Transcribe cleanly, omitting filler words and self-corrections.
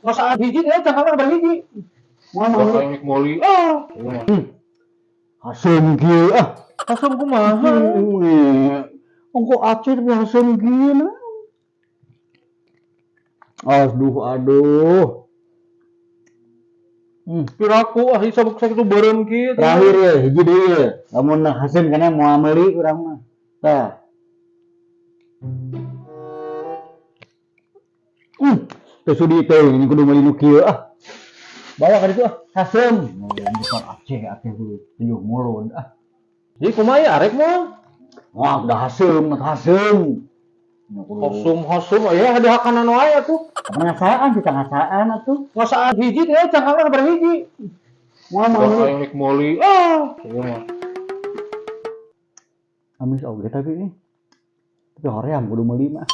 Ngasaan hiji teh cangkangna sabaraha hiji. Moal Bakal meuli. yang meuli. Ah, Haseum kieu ah. Haseum kumaha? Ongko Aceh tapi haseum kieu nah. Aduh, aduh. Piraku ah sabuk sakitu beureum kieu. Terakhir ya, hiji deui ya. Lamun haseum kana moal meuli urang mah. Tah. Teu sudi teh ini kudu meuli nu kieu ah. Bawa ka ditu ah, haseum. Bukan Aceh, Aceh kudu tujuh mulut ah. Jadi kumaha ya arek mah? Wah, udah haseum, haseum. Haseum haseum aya ada hakanan wae atuh. Ngasaan kita ngasaan atuh. Ngasaan hiji teh cangkangna sabaraha hiji. Moal Bakal meuli. yang meuli. Ah, ieu mah. Amis oge tapi ini. Tapi hoream kudu meuli mah.